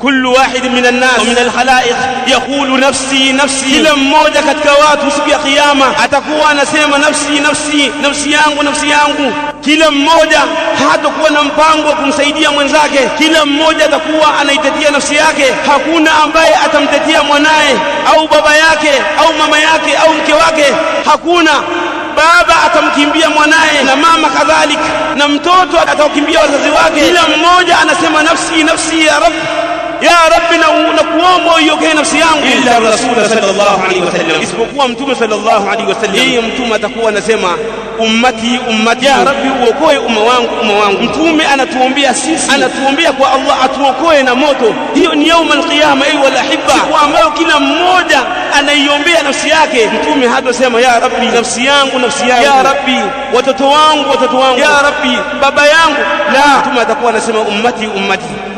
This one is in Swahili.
كل واحد من الناس ومن الخلائق يقول نفسي نفسي. Kila mmoja katika watu siku ya Kiyama atakuwa anasema نفسي نفسي, nafsi yangu, nafsi yangu. Kila mmoja hatakuwa na mpango wa kumsaidia mwenzake. Kila mmoja atakuwa anaitetea nafsi yake. Hakuna ambaye atamtetea mwanaye au baba yake au mama yake au mke wake. Hakuna. Baba atamkimbia mwanaye na mama kadhalika, na mtoto atawakimbia wazazi wake. Kila mmoja anasema نفسي نفسي، يا رب يا رب, na kuomba uiokoe nafsi yangu. إلا الرسول صلى الله عليه وسلم, isipokuwa Mtume صلى الله عليه وسلم. Yeye Mtume atakuwa anasema أمتي أمتي، يا ربي, uokoe umma wangu, umma wangu. Mtume anatuombea sisi, anatuombea kwa Allah atuokoe na moto. Hiyo ni يوم القيامة, أيها الأحبة, siku ambayo kila mmoja anaiombea nafsi yake. Mtume hatosema يا ربي, nafsi yangu, nafsi yangu, يا ربي, watoto wangu, watoto wangu, يا ربي, baba yangu. La, Mtume atakuwa anasema أمتي أمتي.